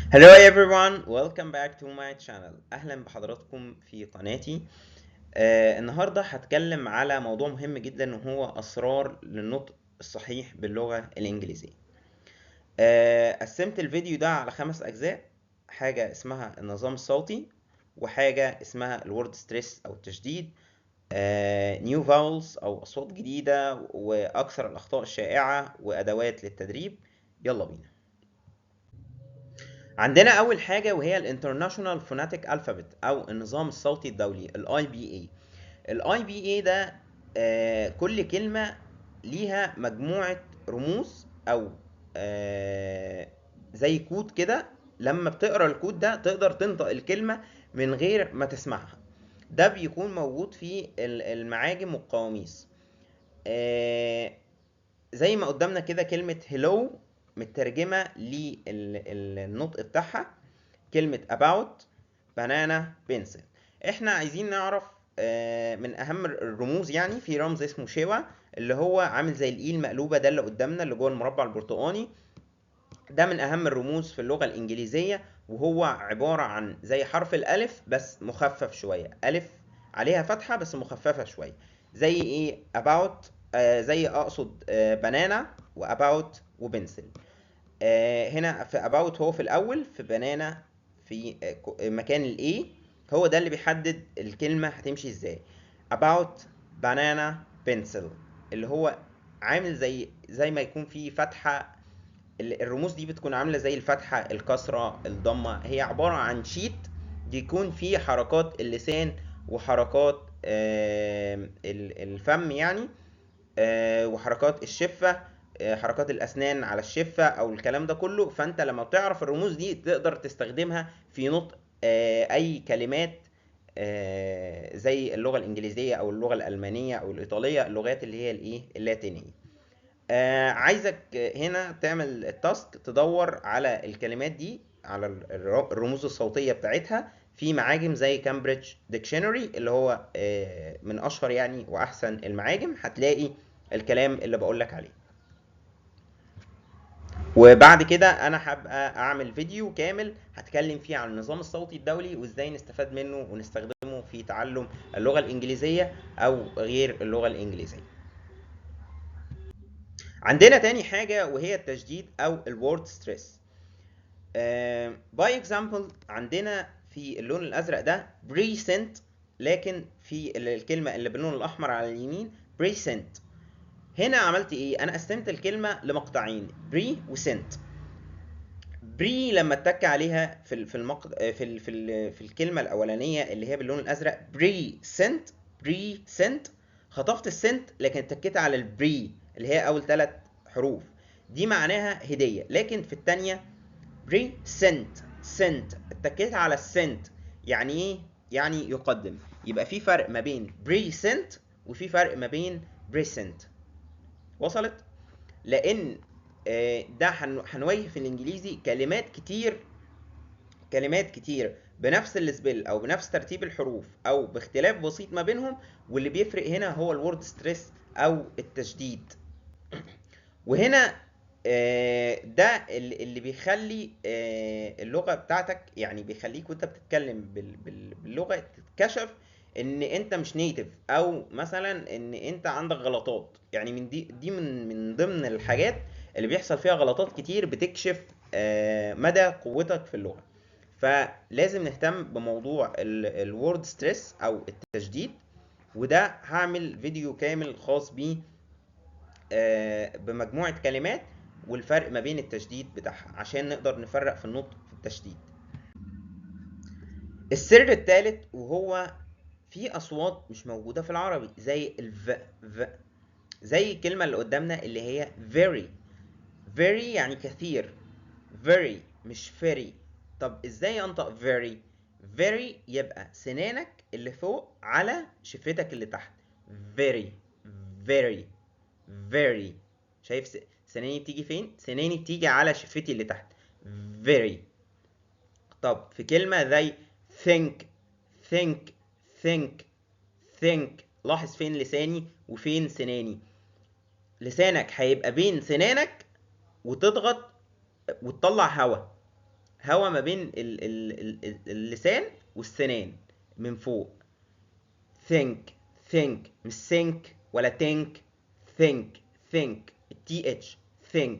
Hello everyone, welcome back to my channel. أهلا بحضراتكم في قناتي. النهاردة هتكلم على موضوع مهم جدا، وهو أسرار للنطق الصحيح باللغة الإنجليزية. قسمت الفيديو ده على 5 أجزاء: حاجة اسمها النظام الصوتي، وحاجة اسمها ال word stress أو التشديد، new vowels أو أصوات جديدة، وأكثر الأخطاء الشائعة، وأدوات للتدريب. يلا بينا. عندنا أول حاجة وهي ال International Phonetic Alphabet أو النظام الصوتي الدولي، ال IPA. ال IPA ده كل كلمة ليها مجموعة رموز أو زي كود كده، لما بتقرأ الكود ده تقدر تنطق الكلمة من غير ما تسمعها. ده بيكون موجود في المعاجم والقواميس. زي ما قدامنا كده، كلمة hello مترجمة للنطق بتاعها، كلمة about، banana، pencil. احنا عايزين نعرف من اهم الرموز، يعني في رمز اسمه schwa اللي هو عامل زي ال E المقلوبة، ده اللي قدامنا اللي جوه المربع البرتقاني. ده من اهم الرموز في اللغة الانجليزية، وهو عبارة عن زي حرف الالف بس مخفف شوية، الف عليها فتحة بس مخففة شوية، زي ايه؟ about، زي اقصد banana و about و pencil. هنا في about هو في الاول، في banana في مكان ال A. هو ده اللي بيحدد الكلمة هتمشي ازاي: about، banana، pencil، اللي هو عامل زي ما يكون في فتحة. الرموز دي بتكون عاملة زي الفتحة، الكسرة، الضمة. هي عبارة عن sheet بيكون فيه حركات اللسان وحركات الفم يعني، وحركات الشفة، حركات الاسنان على الشفه او الكلام ده كله. فانت لما بتعرف الرموز دي تقدر تستخدمها في نطق اي كلمات زي اللغة الانجليزية او اللغة الالمانية او الايطاليه، اللغات اللي هي الايه؟ اللاتينيه. عايزك هنا تعمل ال task، تدور على الكلمات دي، على الرموز الصوتية بتاعتها في معاجم زي Cambridge Dictionary، اللي هو من اشهر يعني واحسن المعاجم. هتلاقي الكلام اللي بقولك عليه. وبعد كده انا هبقى اعمل فيديو كامل هتكلم فيه عن النظام الصوتي الدولي وازاي نستفاد منه ونستخدمه في تعلم اللغة الانجليزية او غير اللغة الانجليزية. عندنا تاني حاجة وهي التشديد او ال word stress. by example، عندنا في اللون الازرق ده present، لكن في الكلمة اللي باللون الاحمر على اليمين present. هنا عملت ايه؟ انا قسمت الكلمة لمقطعين، pre و sent. pre لما اتك عليها في ال- في المقط في ال في ال في الكلمة الاولانية اللي هي باللون الازرق pre sent، pre sent، خطفت ال sent لكن اتكيت على ال pre اللي هي اول 3 حروف، دي معناها هديه. لكن في الثانية present، sent، اتكيت على ال sent، يعني ايه؟ يعني يقدم. يبقى في فرق ما بين pre sent وفي فرق ما بين present. وصلت؟ لان ده هنواجه في الانجليزي كلمات كتير، كلمات كتير بنفس ال spell او بنفس ترتيب الحروف او باختلاف بسيط ما بينهم، واللي بيفرق هنا هو ال word stress او التشديد. وهنا ده اللي بيخلي اللغة بتاعتك، يعني بيخليك وانت بتتكلم باللغة تتكشف ان انت مش native، او مثلا ان انت عندك غلطات. يعني من دي من ضمن الحاجات اللي بيحصل فيها غلطات كتير بتكشف مدى قوتك في اللغة. فلازم نهتم بموضوع ال word stress او التشديد، وده هعمل فيديو كامل خاص بيه بمجموعة كلمات والفرق ما بين التشديد بتاعها عشان نقدر نفرق في النطق في التشديد. السر الثالث وهو في اصوات مش موجودة في العربي زي ال V، V، زي الكلمة اللي قدامنا اللي هي very. very يعني كثير، very مش ferry. طب ازاي انطق very؟ very يبقى سنانك اللي فوق على شفتك اللي تحت، very، very، very. شايف سناني بتيجي فين؟ سناني بتيجي على شفتي اللي تحت، very. طب في كلمة زي think، think، think، think، لاحظ فين لساني وفين سناني. لسانك هيبقى بين سنانك وتضغط وتطلع هوا. هوا ما بين اللسان والسنان من فوق. think think، مش think ولا think، think think، th think.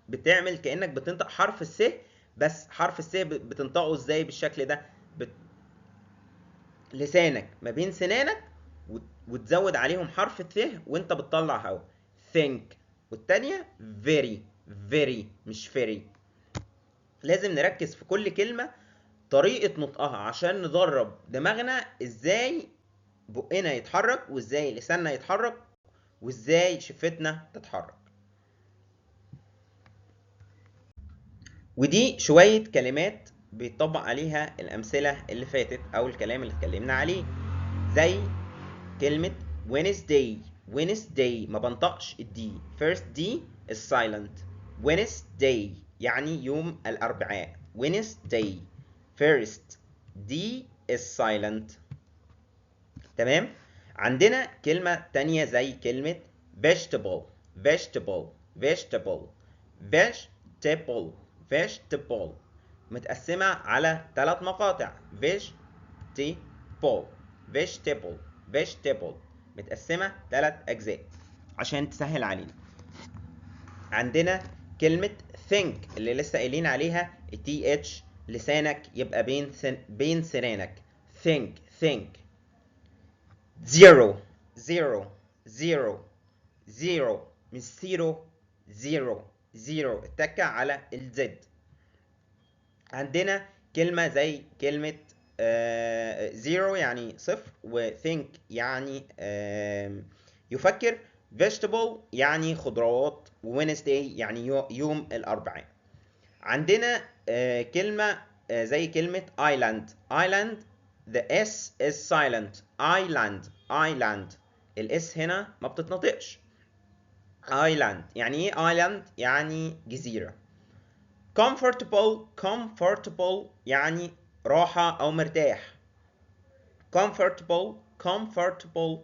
بتعمل كأنك بتنطق حرف الس، بس حرف الس بتنطقه ازاي بالشكل ده؟ لسانك ما بين سنانك وتزود عليهم حرف الث وانت بتطلع هوا، think. والتانية very very، مش very. لازم نركز في كل كلمة طريقة نطقها عشان ندرب دماغنا ازاي بقنا يتحرك وازاي لساننا يتحرك وازاي شفتنا تتحرك. ودي شوية كلمات بيطبق عليها الأمثلة اللي فاتت أو الكلام اللي اتكلمنا عليه، زي كلمة Wednesday. Wednesday ما بنطقش ال D، first D is silent. Wednesday يعني يوم الأربعاء. Wednesday first D is silent. تمام. عندنا كلمة تانية زي كلمة vegetable vegetable vegetable vegetable vegetable، متقسمة على 3 مقاطع. vegetable vegetable vegetable، متقسمة 3 أجزاء عشان تسهل علينا. عندنا كلمة think اللي لسه قايلين عليها th، لسانك يبقى بين سنانك. think think. zero zero zero zero، مش zero zero zero، اتكة على ال Z. عندنا كلمة زي كلمة zero يعني صفر، و think يعني يفكر، vegetable يعني خضروات، Wednesday يعني يوم الأربعاء. عندنا كلمة زي كلمة island. island the S is silent. island island، ال S هنا ما بتتنطقش. island يعني ايه island؟ يعني جزيرة. comfortable comfortable يعني راحة أو مرتاح. comfortable comfortable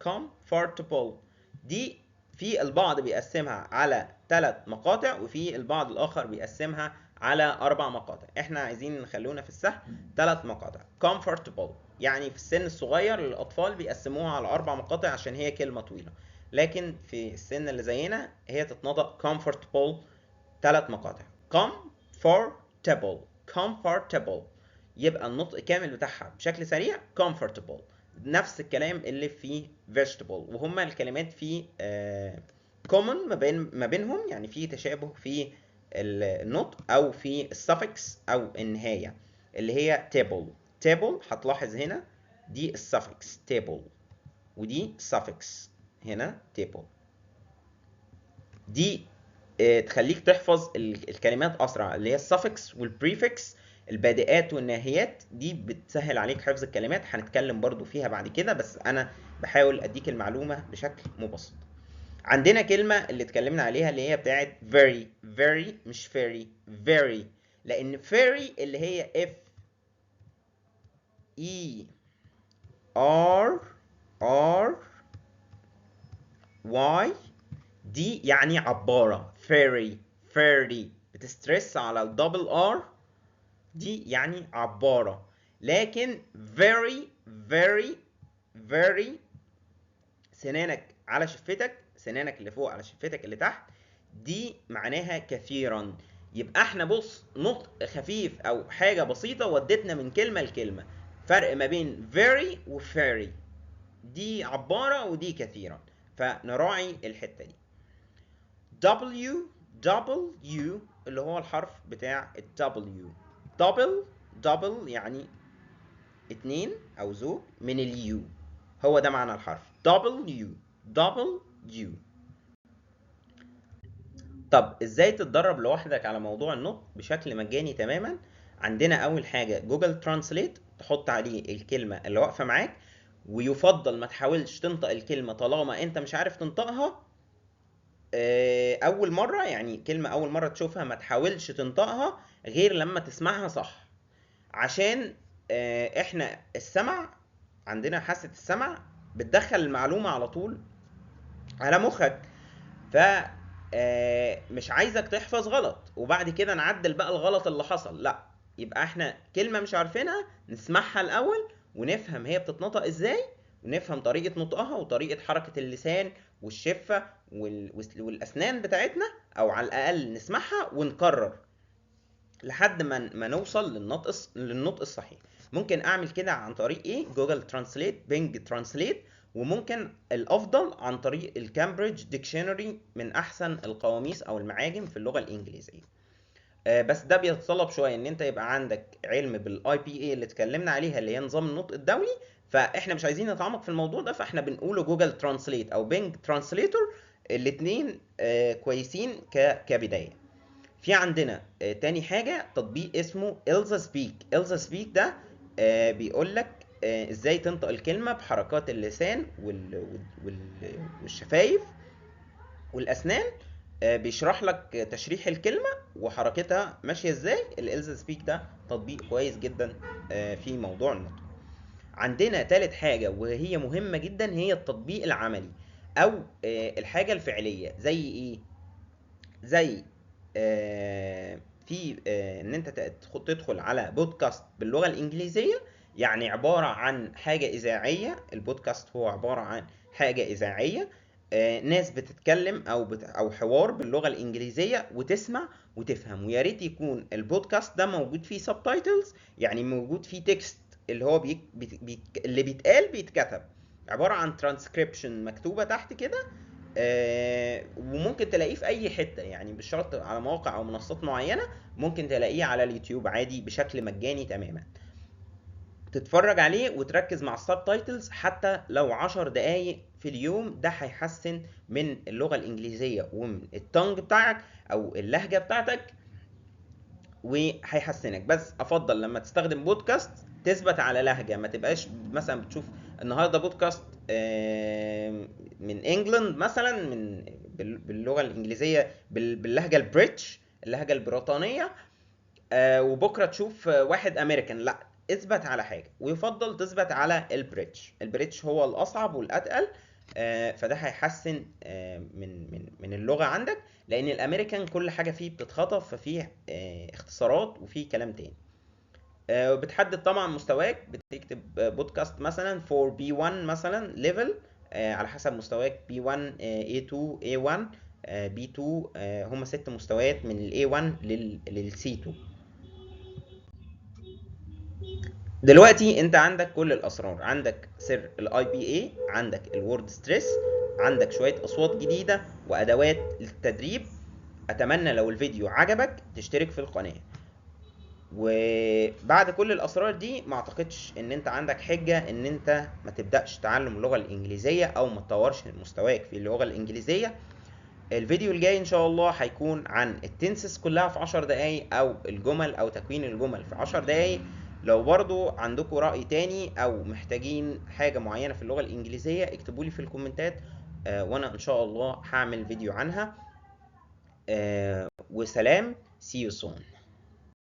comfortable، دي في البعض بيقسمها على 3 مقاطع وفي البعض الآخر بيقسمها على 4 مقاطع. احنا عايزين نخلونا في السهل 3 مقاطع. comfortable يعني في السن الصغير للأطفال بيقسموها على 4 مقاطع عشان هي كلمة طويلة، لكن في السن اللي زينا هي تتنطق comfortable 3 مقاطع. comfortable comfortable، يبقى النطق كامل بتاعها بشكل سريع comfortable. نفس الكلام اللي في vegetable، وهما الكلمات في common ما بينهم، يعني في تشابه في النطق او في ال suffix او النهاية اللي هي table. table هتلاحظ هنا دي ال suffix table، ودي suffix هنا table. دي تخليك تحفظ الكلمات اسرع، اللي هي ال suffix وال prefix، البادئات والناهيات، دي بتسهل عليك حفظ الكلمات. هنتكلم برضو فيها بعد كده، بس انا بحاول اديك المعلومة بشكل مبسط. عندنا كلمة اللي اتكلمنا عليها اللي هي بتاعت very very، مش very very، لان very اللي هي F E R R Y دي يعني عبارة. ferry ferry بت stress على ال double R، دي يعني عبارة. لكن very very very، سنانك على شفتك، سنانك اللي فوق على شفتك اللي تحت، دي معناها كثيرا. يبقى احنا بص نطق خفيف او حاجة بسيطة ودتنا من كلمة لكلمة، فرق ما بين very و ferry، دي عبارة ودي كثيرا، فنراعي الحتة دي. W W اللي هو الحرف بتاع ال W، double double يعني 2 أو زوج من ال U، هو ده معنى الحرف W W. طب ازاي تتدرب لوحدك على موضوع النطق بشكل مجاني تماما؟ عندنا أول حاجة Google Translate، تحط عليه الكلمة اللي واقفة معاك، ويفضل ما تحاولش تنطق الكلمة طالما انت مش عارف تنطقها أول مرة، يعني كلمة أول مرة تشوفها ما تحاولش تنطقها غير لما تسمعها صح، عشان احنا السمع عندنا حاسة السمع بتدخل المعلومة على طول على مخك، مش عايزك تحفظ غلط وبعد كده نعدل بقى الغلط اللي حصل، لا، يبقى احنا كلمة مش عارفينها نسمعها الأول ونفهم هي بتتنطق ازاي، ونفهم طريقة نطقها وطريقة حركة اللسان والشفة والأسنان بتاعتنا، أو على الأقل نسمعها ونكرر لحد ما نوصل للنطق الصحيح. ممكن أعمل كده عن طريق إيه؟ Google Translate، Bing Translate، وممكن الأفضل عن طريق ال Cambridge Dictionary، من أحسن القواميس أو المعاجم في اللغة الإنجليزية. بس ده بيتطلب شوية إن أنت يبقى عندك علم بال IPA اللي اتكلمنا عليها، اللي هي نظام النطق الدولي، فإحنا مش عايزين نتعمق في الموضوع ده، فإحنا بنقوله Google Translate أو Bing Translator، الاتنين كويسين كبداية. في عندنا تاني حاجة تطبيق اسمه ELSA Speak. ELSA Speak ده بيقول لك ازاي تنطق الكلمة بحركات اللسان والشفايف والأسنان، بيشرح لك تشريح الكلمة وحركتها ماشية ازاي. ال ELSA Speak ده تطبيق كويس جدا في موضوع النطق. عندنا تالت حاجة وهي مهمة جدا، هي التطبيق العملي أو الحاجة الفعلية. زي إيه؟ زي في إن أنت تدخل على بودكاست باللغة الإنجليزية، يعني عبارة عن حاجة إذاعية. البودكاست هو عبارة عن حاجة إذاعية، ناس بتتكلم أو حوار باللغة الإنجليزية وتسمع وتفهم. ويا ريت يكون البودكاست ده موجود فيه subtitles، يعني موجود فيه text اللي هو اللي بيتقال بيتكتب، عبارة عن ترانسكريبشن مكتوبة تحت كده، وممكن تلاقيه في أي حتة، يعني مش شرط على مواقع أو منصات معينة، ممكن تلاقيه على اليوتيوب عادي بشكل مجاني تماما. تتفرج عليه وتركز مع ال subtitles حتى لو 10 دقايق في اليوم، ده هيحسن من اللغة الإنجليزية ومن ال tongue بتاعك أو اللهجة بتاعتك وهيحسنك. بس أفضل لما تستخدم بودكاست تثبت على لهجة، ما تبقاش مثلا بتشوف النهاردة بودكاست من England مثلا، من باللغة الإنجليزية باللهجة ال British، اللهجة البريطانية، وبكرة تشوف واحد أمريكان. لا، اثبت على حاجة، ويفضل تثبت على ال British. ال British هو الأصعب والأتقل، فده هيحسن من اللغة عندك، لأن الأمريكان كل حاجة فيه بتتخطف، ففيه اختصارات وفيه كلام تاني. وبتحدد طبعا مستواك، بتكتب بودكاست مثلا for B1 مثلا level، على حسب مستواك B1، A2، A1، B2، هما 6 مستويات من ال A1 لل C2. دلوقتي انت عندك كل الاسرار، عندك سر ال IPA، عندك ال word stress، عندك شوية اصوات جديدة وادوات للتدريب. اتمنى لو الفيديو عجبك تشترك في القناة. وبعد كل الاسرار دي ما اعتقدش ان انت عندك حجة ان انت ما تبدأش تعلم اللغة الانجليزية او ما تطورش مستواك في اللغة الانجليزية. الفيديو الجاي ان شاء الله هيكون عن ال tenses كلها في 10 دقايق، او الجمل او تكوين الجمل في 10 دقايق. لو برضو عندكم رأي تاني او محتاجين حاجة معينة في اللغة الانجليزية اكتبولي في الكومنتات، وانا ان شاء الله هعمل فيديو عنها. وسلام، see you soon.